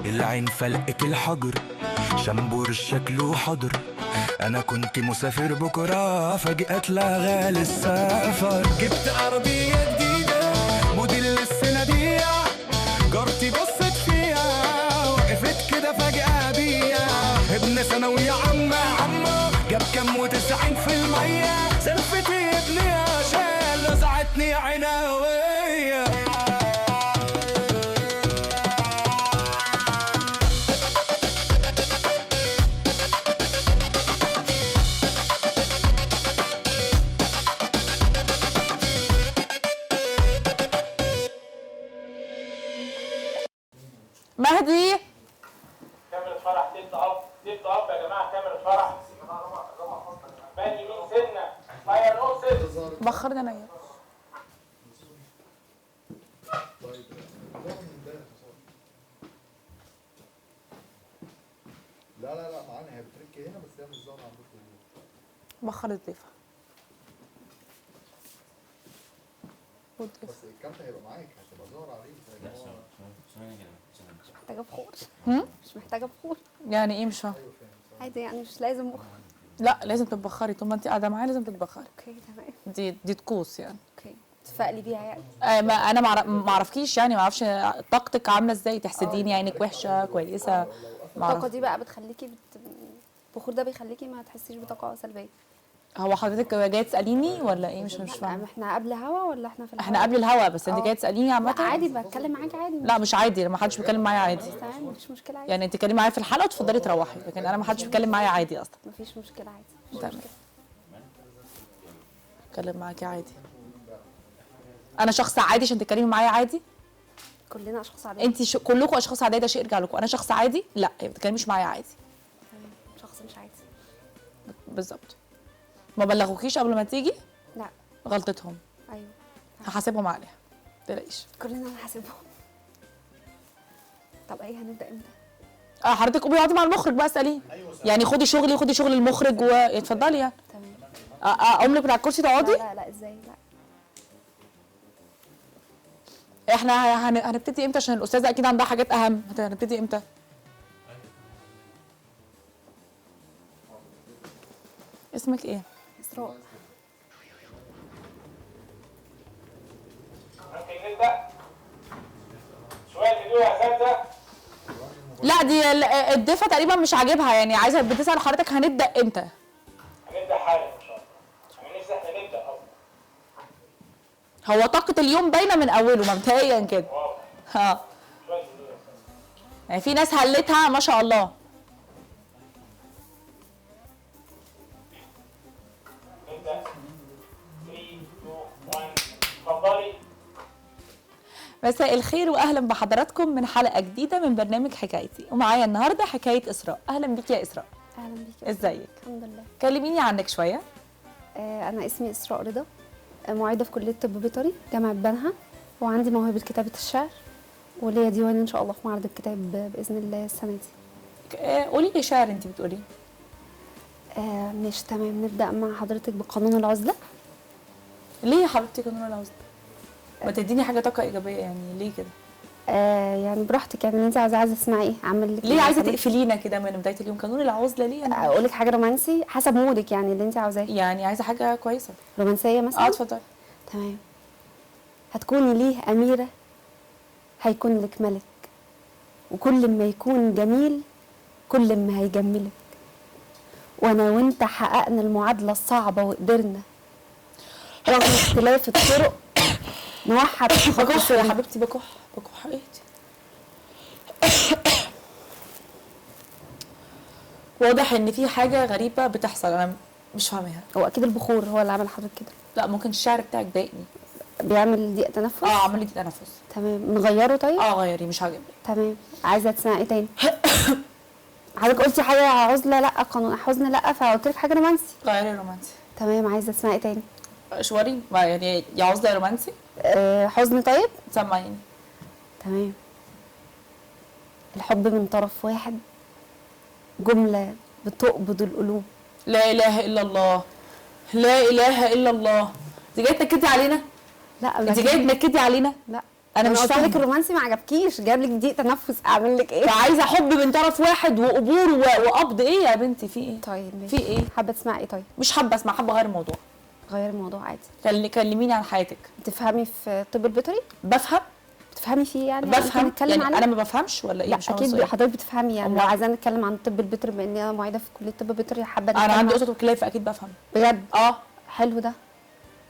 العين فلقت الحجر، شمبور شكله حضر. انا كنت مسافر بكره، فجأة اتلغى للسفر. جبت عربية جديدة موديل السنة دي، جارتي بصت فيها وقفت كده فجأة بيا. ابن ثانوية عامة عمه جاب كام و90%، سلفتي ابني عشان رزعتني عناوية. مهدي كاميرا فرح tilt up، tilt up يا جماعة، كاميرا فرح pan يمين سنة fire نص بخرنا انا يا لا لا لا معانا، هي بترك هنا بس هي مش ظاهره عندكم. بخر الضيفه بس الكارت هيبقى معاك، هتبقى ظاهره عليه. مش محتاجه بخور. مش محتاجه بخور. يعني ايه مش فاهمه؟ عادي يعني مش لازم بخور. لا لازم تتبخري، طول ما انت قاعدة معايا لازم تتبخري. okay تمام. دي طقوس يعني. okay تفائلي بيها يعني. ما انا ما اعرفكيش يعني، ما اعرفش طاقتك عامله ازاي، تحسديني عينك وحشة كويسة. الطاقة دي بقى بتخليكي البخور ده بيخليكي ما تحسيش بطاقة سلبية. هو حضرتك جاية تساليني ولا ايه؟ مش فاهمه. احنا قبل هوا ولا احنا في الهوا؟ احنا قبل الهوا، بس انت جاية تساليني عامة؟ عادي بتكلم معاكي عادي. لا مش عادي، ما حدش بيتكلم معايا عادي. تمام مفيش مشكلة عادي. يعني انت تتكلمي معايا في الحلقة وتفضلي تروحي، لكن انا ما حدش بيتكلم معايا عادي اصلا. مفيش مشكلة عادي. تمام اتكلم معاكي عادي. انا شخص عادي عشان تتكلمي معايا عادي؟ كلنا اشخاص عادية. انت كلكم اشخاص عادية، ده شيء يرجع لكم. انا شخص عادي؟ لا ما بتتكلميش معايا عادي. تمام شخص مش عادي بالظبط. ما بلغوكيش قبل ما تيجي؟ لا غلطتهم. ايوه هحاسبهم عليها ما تقلقيش. كلنا هنحاسبهم. طب ايه هنبدا امتى؟ حضرتك قومي اقعدي مع المخرج بقى اساليه. أيوة يعني خدي شغلي خدي شغل المخرج واتفضلي يعني. تمام. اقوم لك من على الكرسي تقعدي؟ لا لا ازاي؟ لا احنا هنبتدي امتى؟ عشان الاستاذة اكيد عندها حاجات اهم. هنبتدي امتى؟ اسمك ايه؟ اسراء. ممكن نبدا؟ شوية هدوء يا اساتذة. لا دي الضيفه تقريبا مش عاجبها يعني، عايزه بتسال حضرتك هنبدا امتى؟ هنبدا حالا ان شاء الله. انا نفسي احنا نبدا اصلا. هو طاقة اليوم باينة من اوله مبدئيا كده. ها يعني في ناس هلتها ما شاء الله. نبدا 3 2 1 اتفضلي. مساء الخير واهلا بحضراتكم من حلقة جديدة من برنامج حكايتي، ومعايا النهارده حكاية اسراء. اهلا بيكي يا اسراء. اهلا بيكي. ازيك؟ الحمد لله. كلميني عنك شوية. انا اسمي اسراء رضا، معيده في كليه طب بيطري جامعه بنها، وعندي موهبة كتابه الشعر، وليا ديوان ان شاء الله في معرض الكتاب باذن الله السنة دي. قولي لي شعر انت بتقولي. ماشي تمام. نبدا مع حضرتك بقانون العزلة. ليه يا حبيبتي قانون العزلة؟ ما تديني حاجة طاقة ايجابية يعني، ليه كده؟ يعني براحتك يعني، انت عايزه تسمعي ايه؟ اعمل لك ليه عايزه تقفلينا كده من بداية اليوم؟ قانون العزلة ليه؟ انا اقول لك حاجة رومانسي حسب مودك يعني، اللي انت عاوزاه. يعني عايزه حاجة كويسة رومانسية مثلا. اتفضلي. تمام. هتكوني ليه اميره، هيكون لك ملك، وكل ما يكون جميل كل ما هيجملك، وانا وانت حققنا المعادلة الصعبة وقدرنا رغم اختلاف الطرق نوحد. بكح يا حبيبتي، بكح بكح. ايه واضح ان في حاجة غريبة بتحصل انا مش فاهمها. هو اكيد البخور هو اللي عمل حضرتك كده. لا ممكن الشعر بتاعك ضايقني، بيعمل ضيق تنفس. عمل لي ضيق تنفس. تمام نغيره. طيب غيري مش عاجبني. تمام. عايزه تسمعي ايه تاني؟ حضرتك قلتي حاجة عزله، لا قانون حزن لا، فقلت لك حاجة رومانسي. غيري رومانسي. تمام. عايزه تسمعي ايه تاني؟ شواري ما يعني يا عزله يا رومانسي. حزن. طيب سمعيني. تمام. الحب من طرف واحد جملة بتقبض القلوب. لا اله الا الله، لا اله الا الله. انت جاية تنكدي علينا؟ لا انت جاية تنكدي علينا؟ لا. انا مش قلت لك فاهمه. الرومانسي ما عجبكيش، جاب لك ضيق تنفس، اعمل لك ايه؟ عايزه حب من طرف واحد وقبول وقبض. ايه يا بنتي في ايه؟ طيب ماشي. في ايه؟ حابة تسمعي ايه؟ طيب مش حابة اسمع، حابة اغير الموضوع. غير الموضوع عادي. كلميني عن حياتك. بتفهمي في الطب البيطري؟ بفهم. بتفهمي فيه يعني؟ بفهم نتكلم يعني عليه؟ انا ما بفهمش ولا ايه؟ لا مش فاهمة اكيد السؤال. حضرتك بتفهمي يعني. أمال. لو عايزانا نتكلم عن الطب البيطري بما اني انا معيده في كليه الطب البيطري، حابة انا نتكلم عندي عن- قطط وكلاب فاكيد بفهم. بجد؟ اه حلو ده،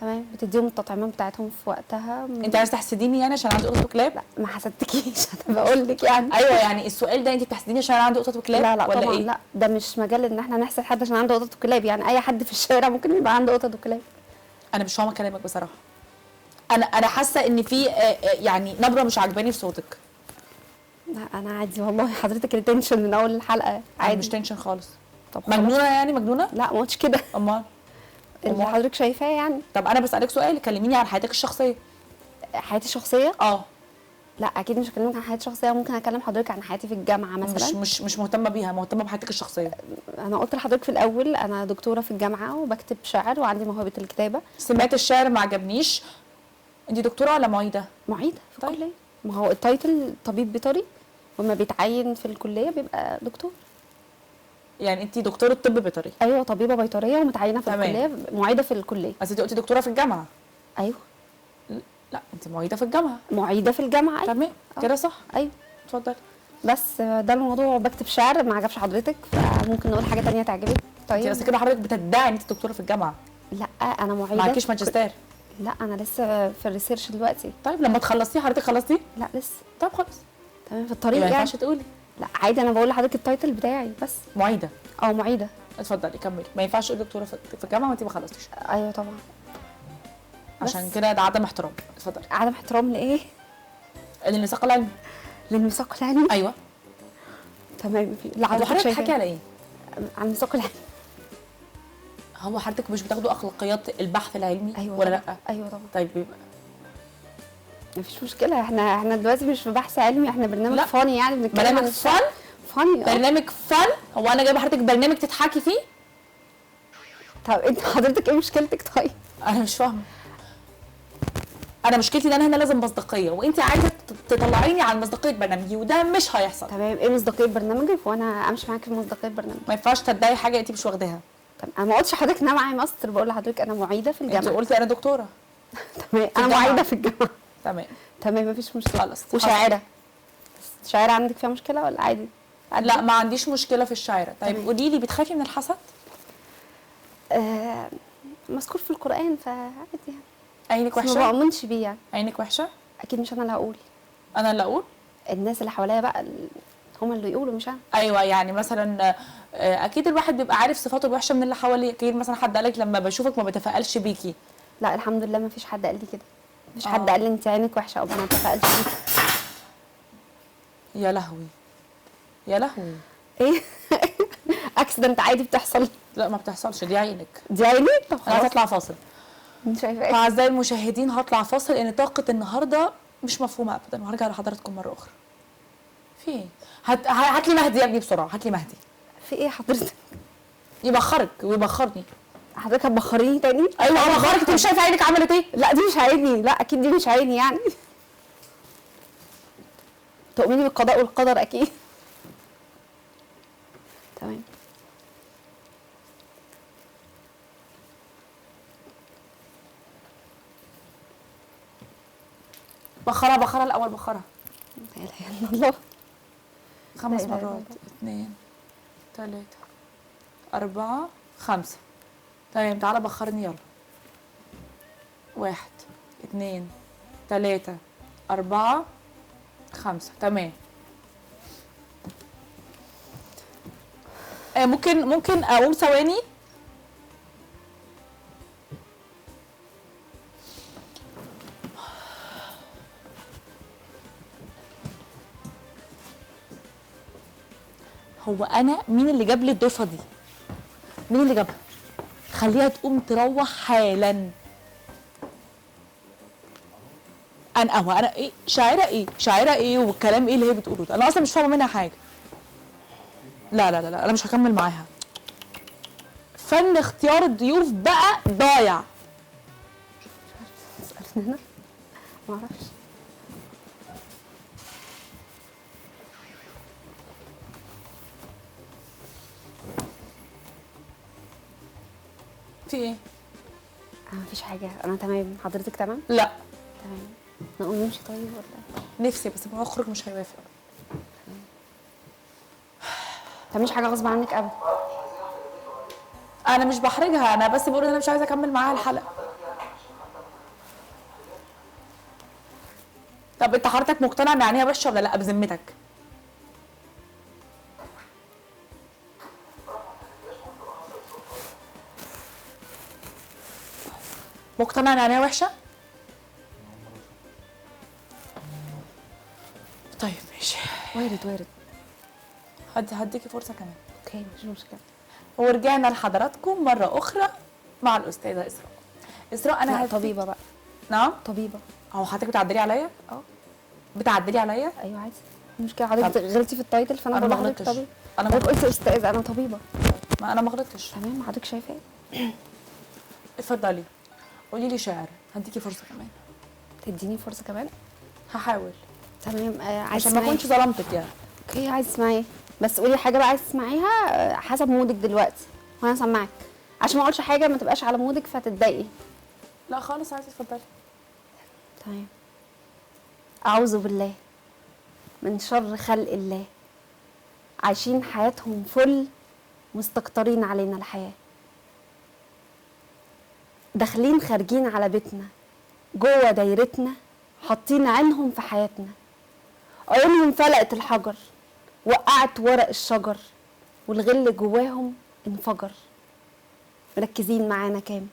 تمام. بتديهم التطعيمات بتاعتهم في وقتها؟ انت عايزه تحسديني يعني عشان عندي قطط وكلاب؟ لا ما حسدتكيش، انا بقول لك يعني. ايوه يعني السؤال ده انت بتحسديني عشان انا عندي قطط وكلاب؟ لا لا ولا طبعا إيه؟ لا، ده مش مجال ان احنا نحسد حد عشان عنده قطط وكلاب، يعني اي حد في الشارع ممكن يبقى عنده قطط وكلاب. انا مش فاهمه كلامك بصراحة. انا حاسه ان في يعني نبره مش عاجباني في صوتك. لا انا عادي والله، حضرتك ال tension من اول الحلقة عادي. مش tension خالص. طب خلاص. مجنونة يعني؟ مجنونة؟ لا ما قلتش كده. امال اللي حضرتك شايفاه يعني. طب انا بسالك سؤال، كلميني عن حياتك الشخصية. حياتي الشخصية؟ اه. لا اكيد مش هكلمك عن حياتي الشخصية، ممكن اكلم حضرتك عن حياتي في الجامعة مثلا. مش مهتمة بيها، مهتمة بحياتك الشخصية. انا قلت لحضرتك في الاول انا دكتورة في الجامعة وبكتب شعر وعندي موهبة الكتابة. سمعت الشعر ما عجبنيش. انت دكتورة ولا معيده؟ معيده في طيب. الكلية. ما هو ال title طبيب بيطري، وما بيتعين في الكلية بيبقى دكتور. يعني انت دكتورة طب بيطري؟ ايوه طبيبه بيطريه ومتعينه في الكلية، معيده في الكلية. بس انت قلتي دكتورة في الجامعة. ايوه. لا انت معيده في الجامعة. معيده في الجامعة ايوه. تمام كده صح؟ ايوه اتفضلي. بس ده الموضوع، بكتب شعر ما عجبش حضرتك فممكن نقول حاجة ثانية تعجبك. طيب انت اصل كده حضرتك بتدعي ان انت دكتورة في الجامعة. لا انا معيده. معكيش ماجستير؟ لا انا لسه في ال research دلوقتي. طيب لما تخلصيه. حضرتك خلصتي؟ لا لسه. طب خلاص تمام في الطريق ما يعني. ينفعش تقولي. لا عادي، انا بقول لحضرتك ال title بتاعي بس. معيده. اه معيده. اتفضلي كملي. ما ينفعش تقولي دكتورة في الجامعة وانت ما خلصتيش. ايوه طبعا، عشان كده ده عدم احترام. اتفضلي. عدم احترام لايه؟ للميثاق العلمي. للميثاق العلمي؟ ايوه تمام. لا حضرتك بتحكي على ايه؟ على الميثاق العلمي. هو حضرتك مش بتاخدوا اخلاقيات البحث العلمي؟ ايوه ولا لا؟ ايوه طبعا. طيب يبقى مفيش مشكلة، احنا دلوقتي مش في بحث علمي، احنا برنامج funny يعني، بنتكلم برنامج fun؟ funny. برنامج fun؟ هو انا جايبه حضرتك برنامج تضحكي فيه؟ طب انت حضرتك ايه مشكلتك طيب؟ انا مش فاهمه. انا مشكلتي ان انا هنا لازم مصداقية، وانت عايزه تطلعيني عن مصداقية برنامجي، وده مش هيحصل. تمام، ايه مصداقية برنامجك؟ وانا امشي معاكي في مصداقية برنامجك. ما ينفعش تدعي حاجة انت مش واخداها. طب انا ما قلتش لحضرتك ان انا معايا ماستر، بقول لحضرتك انا معيده في الجامعة. انت قلتي انا دكتورة. تمام انا معيده في الجامعة. تمام تمام مفيش مشكلة خلاص. وشاعره. شاعره عندك فيها مشكلة ولا عادي؟ لا ما عنديش مشكلة في الشاعره. طيب قولي لي، بتخافي من الحسد؟ مذكور في القران فعادي يعني. عينك وحشة؟ ما بؤمنش بيه يعني. عينك وحشة؟ اكيد مش انا اللي هقول. انا اللي اقول؟ الناس اللي حواليا بقى هم اللي يقولوا مش انا. ايوه يعني مثلا اكيد الواحد بيبقى عارف صفاته الوحشة من اللي حواليه. اكيد مثلا حد قالك لما بشوفك ما بتفائلش بيكي. لا الحمد لله ما فيش حد قال لي كده. مفيش حد قال لي انت عينك وحشة او ما بتفائلش بيكي. يا لهوي يا لهوي. ايه accident عادي بتحصل. لا ما بتحصلش، دي عينك. دي عيني؟ طب خلاص انا هطلع فاصل. انت شايفه ايه؟ اعزائي المشاهدين هطلع فاصل لان طاقة النهارده مش مفهومه ابدا، وهرجع لحضراتكم مرة اخرى. في ايه؟ هات لي مهدي يا ابني بسرعة، هات لي مهدي. في ايه حضرتك؟ يبخرك ويبخرني. حضرتك هتبخريني تاني؟ ايوه هبخرك. انت مش شايفه عينك عملت ايه؟ لا دي مش عيني، لا اكيد دي مش عيني يعني. تؤمني بالقضاء والقدر اكيد. تمام. بخرها بخرها الاول، بخرها. لا اله الا الله. 5 مرات، 2 3 4 5. تمام تعالى بخرني يلا. 1 2 3 4 5. تمام. ممكن اقوم ثواني؟ هو انا مين اللي جاب لي الضيفه دي؟ مين اللي جابها؟ خليها تقوم تروح حالا. انا هو انا ايه؟ شاعره ايه؟ شاعره ايه والكلام ايه اللي هي بتقوله ده؟ انا اصلا مش فاهمه منها حاجة. لا لا لا لا انا مش هكمل معاها. فن اختيار الضيوف بقى ضايع. تسألني انا؟ ما اعرفش. في ايه؟ مفيش حاجة، انا تمام. حضرتك تمام؟ لا تمام. نقوم نمشي طيب ولا؟ نفسي بس ما اخرج مش هيوافق. ما تعمليش حاجة غصب عنك ابدا. انا مش بحرجها، انا بس بقول ان انا مش عايزه اكمل معاها الحلقة. طب انت حضرتك مقتنع ان عينيها وحشة ولا لا بذمتك؟ مقتنع ان عينيها وحشة؟ طيب ماشي. وارد وارد. هديكي فرصة كمان. okay مش مشكلة. ورجعنا لحضراتكم مرة اخرى مع الاستاذة اسراء. اسراء انا طبيبه بقى. نعم طبيبه. هو حضرتك بتعدلي عليا؟ اه بتعدلي عليا؟ ايوه عادي مش مشكلة. حضرتك غلطتي في ال title فانا انا ما بقول لحضرتك غلطتش. طبيب. انا حضرتك قلتي استاذه، انا طبيبه. ما انا ما غلطتش. تمام حضرتك شايفه ايه؟ اتفضلي قولي لي شعر، هديكي فرصة كمان. تديني فرصة كمان؟ هحاول. تمام. عايز عشان ما اكونش ظلمتك يعني. okay عايز تسمعي، بس قولي حاجة بقى عايز تسمعيها حسب mood ك دلوقتي وانا اسمعك، عشان ما اقولش حاجة ما تبقاش على mood ك فتتضايقي. لا خالص عايزه، اتفضلي. تمام. اعوذ بالله من شر خلق الله، عايشين حياتهم فل مستكترين علينا الحياة، داخلين خارجين على بيتنا، جوه دايرتنا، حاطين عينهم في حياتنا، عيونهم فلقت الحجر، وقعت ورق الشجر، والغل جواهم انفجر. مركزين معانا كام،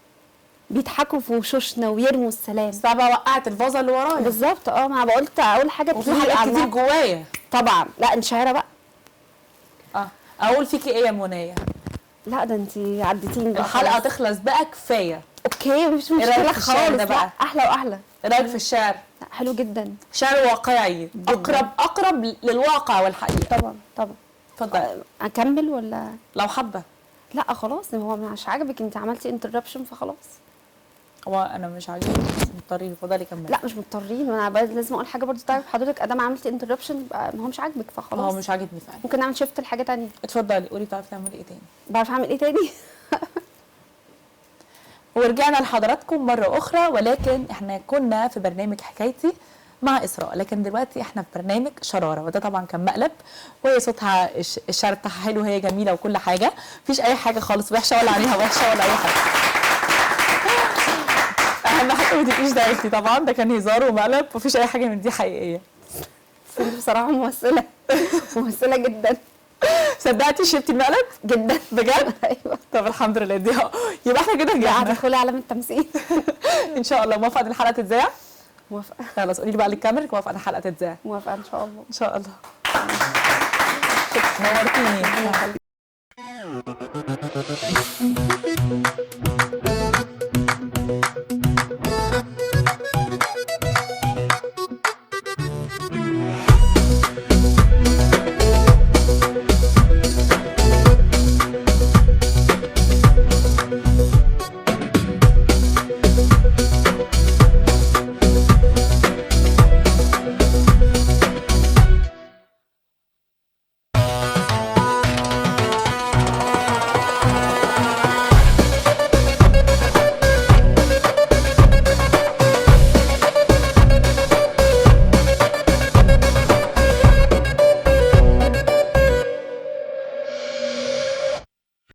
بيضحكوا في وشوشنا ويرموا السلام. بس بقى وقعت الفازة اللي ورايا. بالظبط. ما قلت اقول حاجة وفي حاجات كتير جوايا طبعا. لا انت شاعره بقى. اقول فيكي ايه يا منايا؟ لا ده انت عديتيني بقى. الحلقة تخلص بقى كفاية. okay مش مشكلة خالص. بقى احلى واحلى. ايه رايك في الشعر؟ لا حلو جدا. شعر واقعي، اقرب للواقع والحقيقة. طبعا طبعا. اتفضلي. اكمل ولا؟ لو حابة. لا خلاص هو مش عاجبك، انت عملتي interruption فخلاص. هو انا مش عاجبني، مش مضطرين. اتفضلي كملي. لا مش مضطرين، انا لازم اقول حاجة برضه. تعرف حضرتك ادام عملتي interruption يبقى ما هو مش عاجبك فخلاص. هو مش عاجبني فعلا. ممكن نعمل shift لحاجة ثانية. اتفضلي قولي بتعرفي تعملي ايه تاني. بعرف اعمل ايه تاني؟ ورجعنا لحضراتكم مرة أخرى، ولكن احنا كنا في برنامج حكايتي مع إسراء، لكن دلوقتي احنا في برنامج شرارة، وده طبعا كان مقلب، وهي صوتها الشعر بتاعها حلو وهي جميلة وكل حاجة، مفيش أي حاجة خالص وحشة ولا عليها وحشة ولا أي حاجة. أهم حاجة ما تبقيش ضايقتي طبعا، ده كان هزار ومقلب، مفيش أي حاجة من دي حقيقية. بس انت بصراحة ممثلة ممثلة جدا. صدقتي شفتي المقلب؟ جدا بجد؟ ايوه. طب الحمد لله دي يبقى احنا كده نجحنا. هتدخلي عالم التمثيل ان شاء الله. موافقة ان الحلقة تتذاع؟ موافقة. خلاص قولي لي بقى للكاميرا موافقة ان الحلقة تتذاع؟ موافقة ان شاء الله. ان شاء الله. نورتيني.